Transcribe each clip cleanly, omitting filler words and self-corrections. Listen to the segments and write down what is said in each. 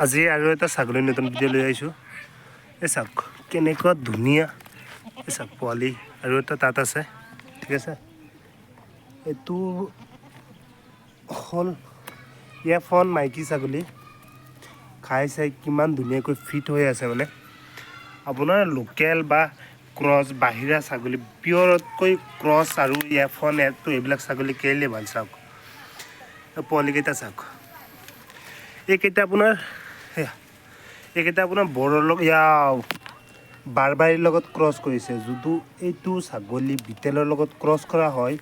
আজি আৰু এটা ছাগলীৰ নতুন ভিডিঅ' লৈ আহিছোঁ। এই চাওক, কেনেকুৱা ধুনীয়া। এই চাওক, পোৱালি আৰু এটা তাত আছে, ঠিক আছে। এইটো হ'ল F1 মাইকী ছাগলী। খাই চাই কিমান ধুনীয়াকৈ ফিট হৈ আছে। মানে আপোনাৰ লোকেল বা ক্ৰছ বাহিৰা ছাগলী, পিয়ৰতকৈ ক্ৰছ আৰু F1, F2 এইবিলাক ছাগলী কেলে ভাল চাওক। এই পোৱালিকেইটা চাওক। এইকেইটা আপোনাৰ, সেয়া এইকেইটা আপোনাৰ বৰৰ লগত, ইয়া বাৰবাৰীৰ লগত ক্ৰছ কৰিছে। যদিও এইটো ছাগলী বিটেলৰ লগত ক্ৰছ কৰা হয়,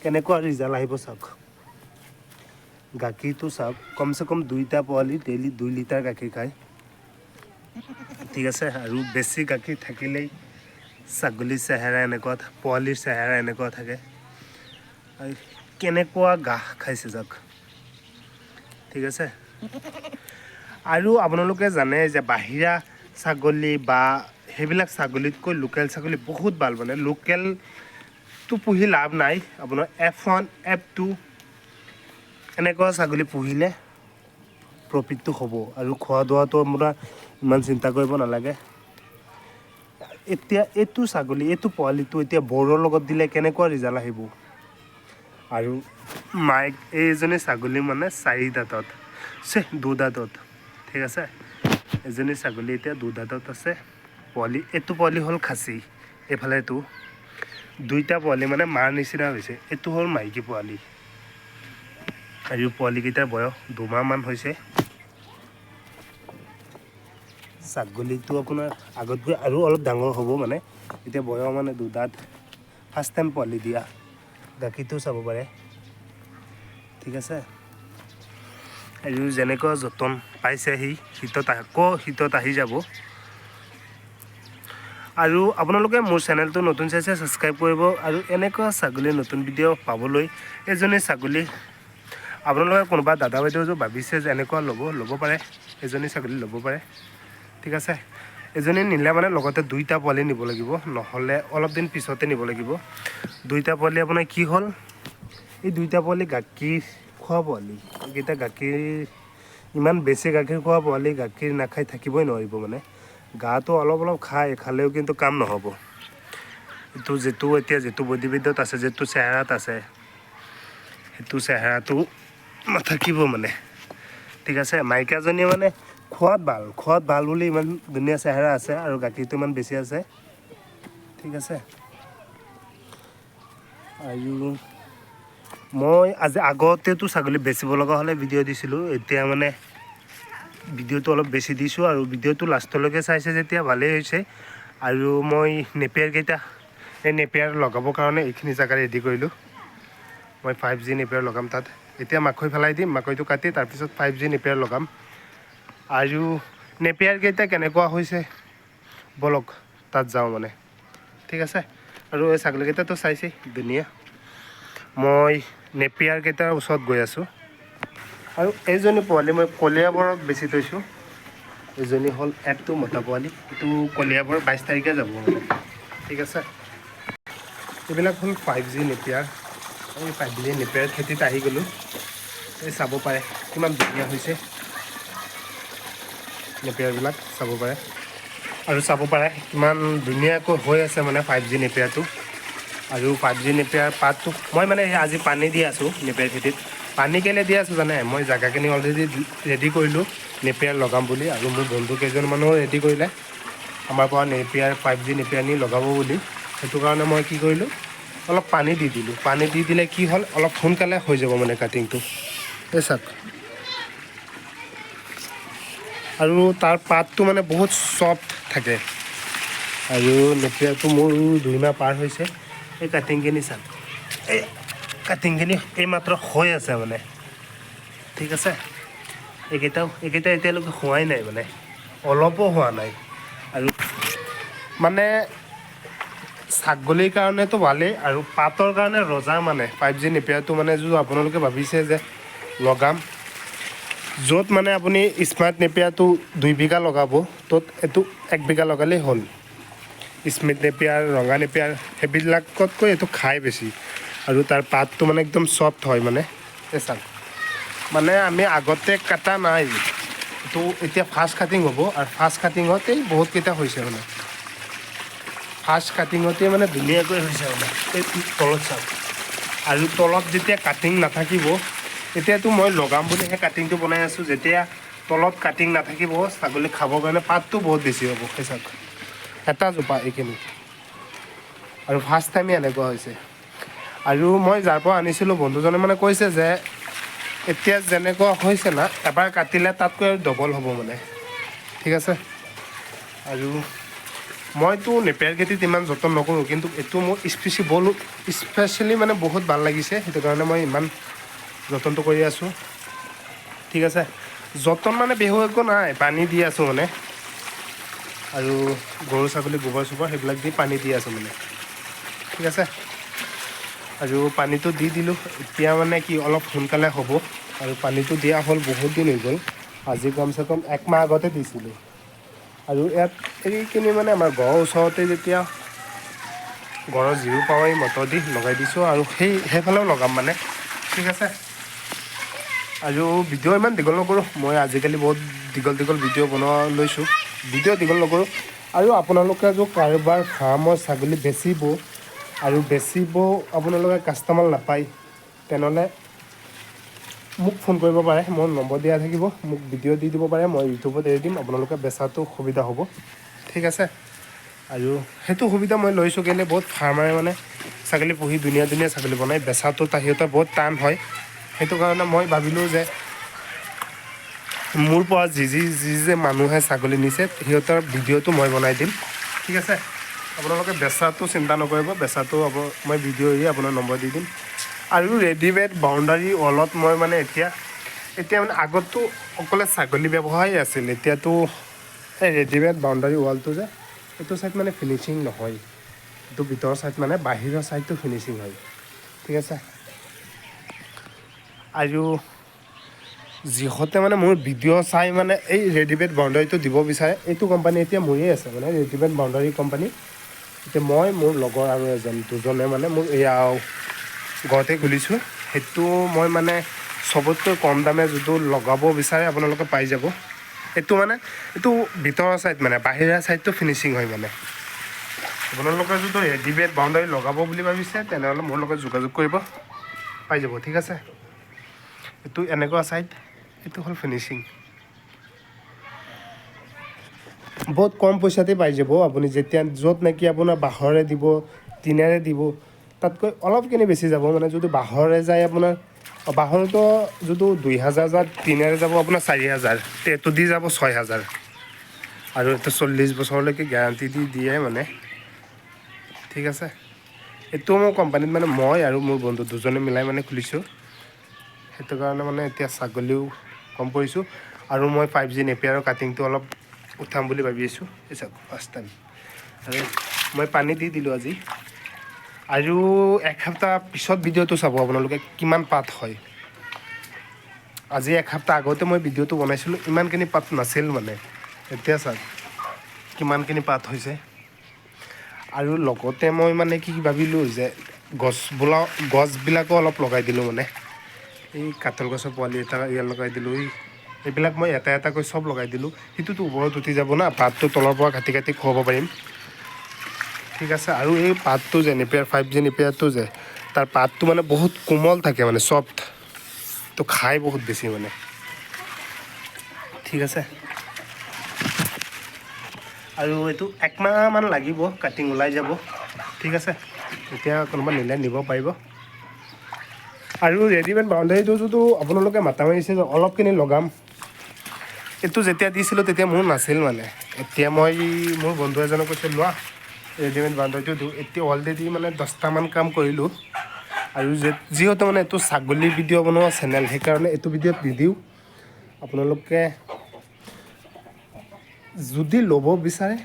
কেনেকুৱা ৰিজাল্ট আহিব চাওক। গাখীৰটো চাওক, কমচে কম দুইটা পোৱালি ডেইলি 2 লিটাৰ গাখীৰ খায়, ঠিক আছে। আৰু বেছি গাখীৰ থাকিলেই ছাগলীৰ চেহেৰা এনেকুৱা, পোৱালিৰ চেহেৰা এনেকুৱা থাকে। আৰু কেনেকুৱা ঘাঁহ খাইছে চাওক, ঠিক আছে। আৰু আপোনালোকে জানে যে বাহিৰা ছাগলী বা সেইবিলাক ছাগলীতকৈ লোকেল ছাগলী বহুত ভাল। মানে লোকেলটো পুহি লাভ নাই, আপোনাৰ F1, F2 এনেকুৱা ছাগলী পুহিলে প্ৰফিটটো হ'ব। আৰু খোৱা দোৱাটো আপোনাৰ ইমান চিন্তা কৰিব নালাগে। এতিয়া এইটো ছাগলী, এইটো পোৱালিটো এতিয়া বৰৰ লগত দিলে কেনেকুৱা ৰিজাল্ট আহিব? আৰু মাইক এইজনী ছাগলী মানে চাৰি দাঁতত চে দুদাঁতত, ঠিক আছে। এজনী ছাগলী এতিয়া দুদাঁতত আছে পোৱালি। এইটো পোৱালি হ'ল খাচী। এইফালে এইটো দুইটা পোৱালি মানে মাৰ নিচিনা হৈছে। এইটো হ'ল মাইকী পোৱালি। আৰু পোৱালিকেইটাৰ বয়স 2 মাহমান হৈছে। ছাগলীটো আপোনাৰ আগত গৈ আৰু অলপ ডাঙৰ হ'ব। মানে এতিয়া বয়স মানে দুদাঁত, ফাৰ্ষ্ট টাইম পোৱালি দিয়া। গাখীৰটো চাব পাৰে, ঠিক আছে। আৰু যেনেকুৱা যতন পাইছে সি, শীতত আকৌ শীতত আহি যাব। আৰু আপোনালোকে মোৰ চেনেলটো নতুন চাইছে, ছাবস্ক্ৰাইব কৰিব। আৰু এনেকুৱা ছাগলীৰ নতুন ভিডিঅ' পাবলৈ, এজনী ছাগলী আপোনালোকে কোনোবা দাদা বাইদেউ যদি ভাবিছে যে এনেকুৱা ল'ব, ল'ব পাৰে। এজনী ছাগলী ল'ব পাৰে, ঠিক আছে। এজনী নিলে মানে লগতে দুইটা পোৱালি নিব লাগিব, নহ'লে অলপ দিন পিছতে নিব লাগিব। দুইটা পোৱালি আপোনাৰ কি হ'ল, এই দুইটা পোৱালি গাখীৰ খোৱা পোৱালি। এইকেইটা গাখীৰ ইমান বেছি গাখীৰ খোৱা পোৱালি, গাখীৰ নাখাই থাকিবই নোৱাৰিব। মানে গাটো অলপ অলপ খায়, খালেও কিন্তু কাম নহ'ব। এইটো যিটো এতিয়া যিটো বডিবিধত আছে, যিটো চেহেৰাত আছে, সেইটো চেহেৰাটো নাথাকিব মানে, ঠিক আছে। মাইকাজনী মানে খোৱাত ভাল, খোৱাত ভাল বুলি ইমান ধুনীয়া চেহেৰা আছে আৰু গাখীৰটো ইমান বেছি আছে, ঠিক আছে। আৰু মই আজি আগতেতো ছাগলী বেচিব লগা হ'লে ভিডিঅ' দিছিলোঁ, এতিয়া মানে ভিডিঅ'টো অলপ বেছি দিছোঁ। আৰু ভিডিঅ'টো লাষ্টলৈকে চাইছে যেতিয়া ভালেই হৈছে। আৰু মই নেপিয়াৰকেইটা, এই নেপিয়াৰ লগাবৰ কাৰণে এইখিনি জেগা ৰেডি কৰিলোঁ। মই 5G Napier লগাম তাত। এতিয়া মাকৈ পেলাই দিম, মাকৈটো কাটি তাৰপিছত 5G Napier লগাম। আৰু নেপিয়াৰকেইটা কেনেকুৱা হৈছে, ব'লক তাত যাওঁ মানে, ঠিক আছে। আৰু এই ছাগলীকেইটাতো চাইছেই ধুনীয়া। মই নেপিয়াৰকেইটাৰ ওচৰত গৈ আছোঁ। আৰু এইজনী পোৱালি মই কলিয়াবৰত বেচি থৈছোঁ। এইজনী হ'ল F2 মতা পোৱালি। এইটো কলিয়াবৰ 22 তাৰিখে যাব মানে, ঠিক আছে। এইবিলাক হ'ল 5G Napier. এই 5G Napier খেতিত আহি গ'লোঁ। এই চাব পাৰে, কিমান ধুনীয়া হৈছে নেপিয়াৰবিলাক চাব পাৰে। আৰু চাব পাৰে কিমান ধুনীয়াকৈ হৈ আছে মানে 5G নেপিয়াৰটো। আৰু 5G Napier পাতটো মই মানে আজি পানী দি আছোঁ নেপিয়াৰ খেতিত। পানী কেলৈ দি আছোঁ জানে? মই জেগাখিনি অলৰেডি ৰেডি কৰিলোঁ নেপিয়াৰ লগাম বুলি। আৰু মোৰ বন্ধু কেইজনমানো ৰেডি কৰিলে আমাৰ পৰা নেপিয়াৰ, 5G Napier নি লগাব বুলি। সেইটো কাৰণে মই কি কৰিলোঁ, অলপ পানী দি দিলোঁ। পানী দি দিলে কি হ'ল, অলপ সোনকালে হৈ যাব মানে কাটিংটো। এই চাওক, আৰু তাৰ পাতটো মানে বহুত ছফ্ট থাকে। আৰু নেপিয়াৰটো মোৰ 2 মাহ পাৰ হৈছে। এই কাটিংখিনি চাওক, এই কাটিংখিনি এইমাত্ৰ হৈ আছে মানে, ঠিক আছে। এইকেইটা এতিয়ালৈকে হোৱাই নাই, মানে অলপো হোৱা নাই। আৰু মানে ছাগলীৰ কাৰণেতো ভালেই আৰু পাতৰ কাৰণে ৰজা মানে 5G নেপিয়াৰটো। মানে যদি আপোনালোকে ভাবিছে যে লগাম, য'ত মানে আপুনি স্মাৰ্ট নেপিয়াৰটো 2 বিঘা লগাব, ত'ত এইটো 1 বিঘা লগালেই হ'ল। স্মিথ নেপিয়াৰ, ৰঙা নেপিয়াৰ সেইবিলাকতকৈ এইটো খাই বেছি। আৰু তাৰ পাতটো মানে একদম ছফ্ট হয়। মানে এই চাওক, মানে আমি আগতে কটা নাই। তো এতিয়া ফাৰ্ষ্ট কাটিং হ'ব আৰু ফাৰ্ষ্ট কাটিঙতেই বহুতকেইটা হৈছে মানে। ফাৰ্ষ্ট কাটিঙতে মানে ধুনীয়াকৈ হৈছে মানে। এই তলত চাওক, আৰু তলত যেতিয়া কাটিং নাথাকিব, এতিয়াতো মই লগাম বুলি সেই কাটিংটো বনাই আছোঁ। যেতিয়া তলত কাটিং নাথাকিব, ছাগলী খাবৰ কাৰণে পাতটো বহুত বেছি হ'ব। সেই চাওক, এটা জোপা এইখিনি, আৰু ফাৰ্ষ্ট টাইমেই এনেকুৱা হৈছে। আৰু মই যাৰ পৰা আনিছিলোঁ, বন্ধুজনে মানে কৈছে যে এতিয়া যেনেকুৱা হৈছে না, এবাৰ কাটিলে তাতকৈ আৰু ডবল হ'ব মানে। ঠিক আছে। আৰু মইতো নেপিয়াৰ খেতিত ইমান যতন নকৰোঁ, কিন্তু এইটো মোৰ স্পেচিয়েলি মানে বহুত ভাল লাগিছে, সেইটো কাৰণে মই ইমান যতনটো কৰি আছোঁ। ঠিক আছে। যতন মানে বিহু একো নাই, পানী দি আছোঁ মানে, আৰু গৰু ছাগলী গোবৰ চোবৰ সেইবিলাক দি পানী দি আছোঁ মানে। ঠিক আছে। আৰু পানীটো দি দিলোঁ, এতিয়া মানে কি অলপ সোনকালে হ'ব। আৰু পানীটো দিয়া হ'ল বহুত দিন হৈ গ'ল, আজি কমচে কম একমাহ আগতে দিছিলোঁ। আৰু ইয়াত এইখিনি মানে আমাৰ ঘৰৰ ওচৰতে যেতিয়া ঘৰৰ জিৰো পাওঁ, এই মটৰ দি লগাই দিছোঁ, আৰু সেইফালেও লগাম মানে। ঠিক আছে। আৰু ভিডিঅ' ইমান দীঘল নকৰোঁ, মই আজিকালি বহুত দীঘল দীঘল ভিডিঅ' বনোৱা লৈছোঁ, ভিডিঅ' দীঘল নকৰোঁ। আৰু আপোনালোকে જો কাৰোবাৰ ফাৰ্মৰ ছাগলী বেচিব আৰু বেচিব আপোনালোকে কাষ্টমাৰ নাপায়, তেনেহ'লে মোক ফোন কৰিব পাৰে, মোৰ নম্বৰ দিয়া থাকিব, মোক ভিডিঅ' দি দিব পাৰে, মই ইউটিউবত এৰি দিম, আপোনালোকে বেচাটো সুবিধা হ'ব। ঠিক আছে। আৰু সেইটো সুবিধা মই লৈছোঁ কেলৈ, বহুত ফাৰ্মাৰে মানে ছাগলী পুহি ধুনীয়া ধুনীয়া ছাগলী বনায়, বেচাটো সিহঁতৰ বহুত টান হয়। সেইটো কাৰণে মই ভাবিলোঁ যে মোৰ পৰা যি যি যি যে মানুহে ছাগলী নিছে, সিহঁতৰ ভিডিঅ'টো মই বনাই দিম। ঠিক আছে। আপোনালোকে বেচাটো চিন্তা নকৰিব, বেচাটো মই ভিডিঅ' এৰি আপোনাৰ নম্বৰ দি দিম। আৰু ৰেডিমেড বাউণ্ডাৰী ৱালত মই মানে এতিয়া এতিয়া মানে আগততো অকলে ছাগলী ব্যৱসায় আছিল, এতিয়াতো এই ৰেডিমেড বাউণ্ডাৰী ৱালটো যে এইটো ছাইড মানে ফিনিচিং নহয়, এইটো ভিতৰৰ ছাইড মানে বাহিৰৰ ছাইডটো ফিনিচিং হয়। ঠিক আছে। আৰু যিহঁতে মানে মোৰ ভিডিঅ' চাই মানে এই ৰেডিমেড বাউণ্ডাৰীটো দিব বিচাৰে, এইটো কোম্পানী এতিয়া মোৰেই আছে মানে, ৰেডিমেড বাউণ্ডাৰী কোম্পানী। এতিয়া মই, মোৰ লগৰ আৰু এজন, দুজনে মানে মোৰ এয়া ঘৰতে খুলিছোঁ। সেইটো মই মানে চবতকৈ কম দামে যোনটো লগাব বিচাৰে, আপোনালোকে পাই যাব। এইটো মানে এইটো ভিতৰৰ ছাইড মানে বাহিৰা ছাইডটো ফিনিচিং হয় মানে। আপোনালোকে যদি ৰেডিমেড বাউণ্ডাৰী লগাব বুলি ভাবিছে, তেনেহ'লে মোৰ লগত যোগাযোগ কৰিব, পাই যাব। ঠিক আছে। এইটো এনেকুৱা ছাইড, এইটো হ'ল ফিনিচিং। বহুত কম পইচাতে পাই যাব আপুনি। যেতিয়া য'ত নেকি আপোনাৰ বাঁহৰে দিব, টিনেৰে দিব, তাতকৈ অলপখিনি বেছি যাব মানে। যদি বাঁহৰে যায় আপোনাৰ বাঁহৰটো যদি 2000 যায়, টিনেৰে যাব আপোনাৰ 4000, এইটো দি যাব 6000। আৰু এইটো 40 বছৰলৈকে গেৰাণ্টি দি দিয়ে মানে। ঠিক আছে। এইটো মোৰ কোম্পানীত মানে মই আৰু মোৰ বন্ধু দুজনে মিলাই মানে খুলিছোঁ। সেইটো কাৰণে মানে এতিয়া ছাগলীও কম কৰিছোঁ, আৰু মই 5G নেপিয়াৰৰ কাটিংটো অলপ উঠাম বুলি ভাবি আছোঁ। এই চাওক, ফাৰ্ষ্ট টাইম। আৰু মই পানী দি দিলোঁ আজি। আৰু এসপ্তাহ পিছত ভিডিঅ'টো চাব আপোনালোকে কিমান পাত হয়। আজি এসপ্তাহ আগতে মই ভিডিঅ'টো বনাইছিলোঁ, ইমানখিনি পাত নাছিল মানে। এতিয়া চাওক কিমানখিনি পাত হৈছে। আৰু লগতে মই মানে কি ভাবিলোঁ যে গছবিলাকো অলপ লগাই দিলোঁ মানে। এই কাঠল গছৰ পোৱালি এটা ইয়াত লগাই দিলোঁ, এইবিলাক মই এটা এটাকৈ চব লগাই দিলোঁ। সেইটোতো ওপৰত উঠি যাব না, পাতটো তলৰ পৰা কাটি কাটি খুৱাব পাৰিম। ঠিক আছে। আৰু এই পাতটো যে নেপিয়াৰ, 5G নেপিয়াৰটো যে, তাৰ পাতটো মানে বহুত কোমল থাকে মানে, চফ্ট, তো খাই বহুত বেছি মানে। ঠিক আছে। আৰু এইটো একমাহমান লাগিব, কাটিং ওলাই যাব। ঠিক আছে। তেতিয়া কোনোবা নিলে নিব পাৰিব। আৰু ৰেডিমেড বাউণ্ডাৰীটো যিটো আপোনালোকে মাথা মাৰিছে যে অলপখিনি লগাম, এইটো যেতিয়া দিছিলোঁ তেতিয়া মোৰ নাছিল মানে। এতিয়া মই মোৰ বন্ধু এজনে কৈছে লোৱা ৰেডিমেড বাউণ্ডাৰীটো দিওঁ। এতিয়া অলৰেডি মানে 10টামান কাম কৰিলোঁ। আৰু যিহেতু মানে এইটো ছাগলী ভিডিঅ' বনোৱা চেনেল, সেইকাৰণে এইটো ভিডিঅ'ত নিদিওঁ। আপোনালোকে যদি ল'ব বিচাৰে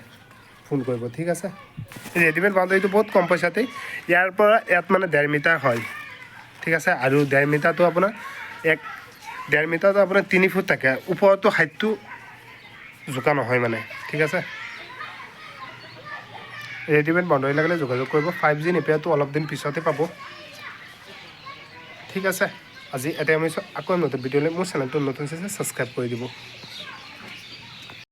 ফোন কৰিব। ঠিক আছে। ৰেডিমেড বাউণ্ডাৰীটো বহুত কম পইচাতেই, ইয়াৰ পৰা ইয়াত মানে 1.5 মিটাৰ হয়। ঠিক আছে। আৰু 1.5 মিটাৰটো আপোনাৰ 1.5 মিটাৰটো আপোনাৰ 3 ফুট থাকে, ওপৰতো হাইটটো জোকা নহয় মানে। ঠিক আছে। ৰেডিমেড বাউণ্ডাৰী লাগিলে যোগাযোগ কৰিব। 5G নেপিয়াৰটো অলপ দিন পিছতে পাব। ঠিক আছে। আজি এতিয়া আমি আকৌ নতুন ভিডিঅ'লৈ, মোৰ চেনেলটো নতুন চাইছে, ছাবস্ক্ৰাইব কৰি দিব।